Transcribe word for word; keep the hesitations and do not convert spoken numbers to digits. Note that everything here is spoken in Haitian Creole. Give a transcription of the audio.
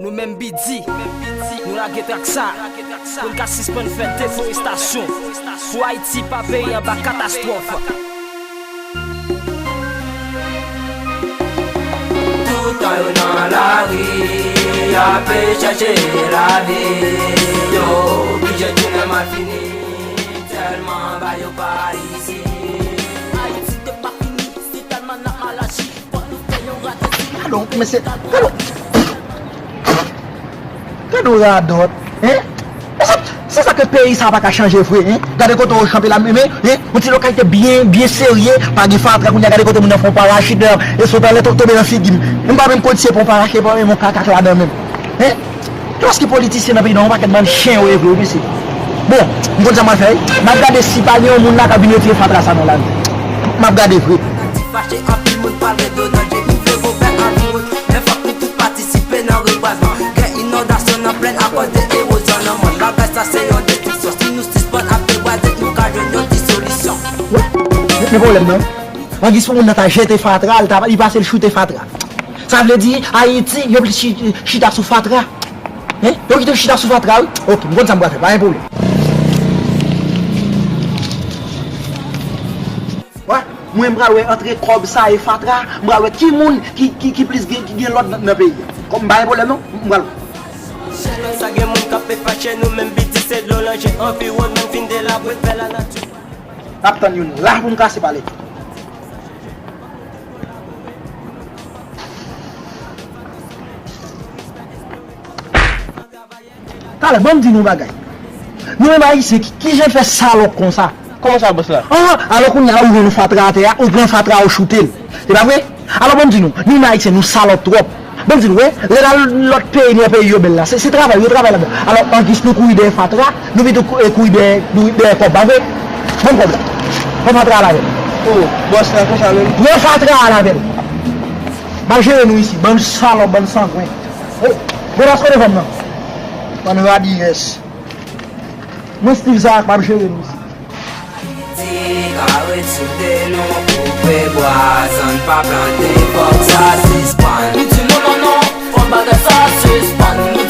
Nou menm B D, nou lage trak sa pou n ka sispann fè deforestasyon, pou Ayiti pa peri anba katastwòf. Toutan yo nan lari, y ape chache lavi. Yo oblije tounen malfini, tèlman bagay yo pa isi. Ayiti te pa fini, si tèlman n ap mal aji, fòk nou fè yon rate si. Gadon, mesye, gadon. Gadon radòt, hein? Mezanmi, se sa ke peyi sa pa ka chanje vre, hein? Gade kote w chanpe la, men, men, hein? Yon ti lokalité byen, byen serye, pa gen fatra kounye a, gade kote moun nan fè yon parachit, e sot anlè to-, tonbe nan figi m. M pa menm konn si se pa yon parachit, e pa menm yon kakak ladan menm. Hein? Lòske politisyen nan peyi nan yon pakèt bann chen yo ye vre, wi, mesye. Bon, m konn sa m ap fè, wi. M ap gade si pa gen yon moun la k ap vin retire fatra sa nan lari. M ap gade vre. Fache anpil moun pral ret do danje, nou vle Wobè Anviwònman, men fòk nou tout patisipe nan rebwazman. Gen inondasyon nan plèn akòz de ewozyon nan mòn. Bagay sa se yon destriksyon. Si nou sispann ap debwaze, nou ka jwenn yon ti solisyon. Men pwoblèm nan, angiz pou moun nan ta jete fatra, li ta, li pase l choute fatra. Sa vle di, Ayiti, yo plis chi-, chita sou fatra. Hein? Yo kite l chita sou fatra, wi. Ok, m konn sa m pral fè, pa gen pwoblèm. Wè, mwen m pral wè antre kòb sa e fatra, m pral wè ki moun ki, ki, ki plis gen, ki gen lòd nan, nan peyi a. Kòm m pa gen pwoblèm non, m pral wè. Chak lè sa gen moun k ap fache, nou menm B D se dlo lanje anviwònman, fin delabre fè lanati. N ap tann youn la pou m kase pale. Talè, ban m di nou yon bagay. Nou menm Ayisyen, ki, ki jan n fè salòp konsa? Kòman sa, bòs la? Ah, alò kounye a ou jwenn yon fatra atè a, ou pran fatra a, ou choute l. Se pa vre? Alò ban m di nou, nou menm Ayisyen, nou salòp twòp. Ban m di nou, wi, lè n al lòt peyi, nan peyi yo bèl la, se, se travay, yo travay ladan. Alò, angiz nou kouri dèyè fatra, nou pito kou-, e kouri dèyè, nou dèyè kòb, pa vre? Ban m kòb la. Pran fatra a la avè l. Oh, bòs la konsa menm? Pran fatra a la avè l. M ap jere nou isi, bann salòp, bann sangwen. Oh, bon, lòs kote fanm nan? Bann radiyès. Mwen Steve Zarak, m ap jere nou isi. Ti ka ret sou de nou, koupe bwa, san n pa plante, fòk sa sispann. Nou di non, non, non, fòk bagay sa sispann.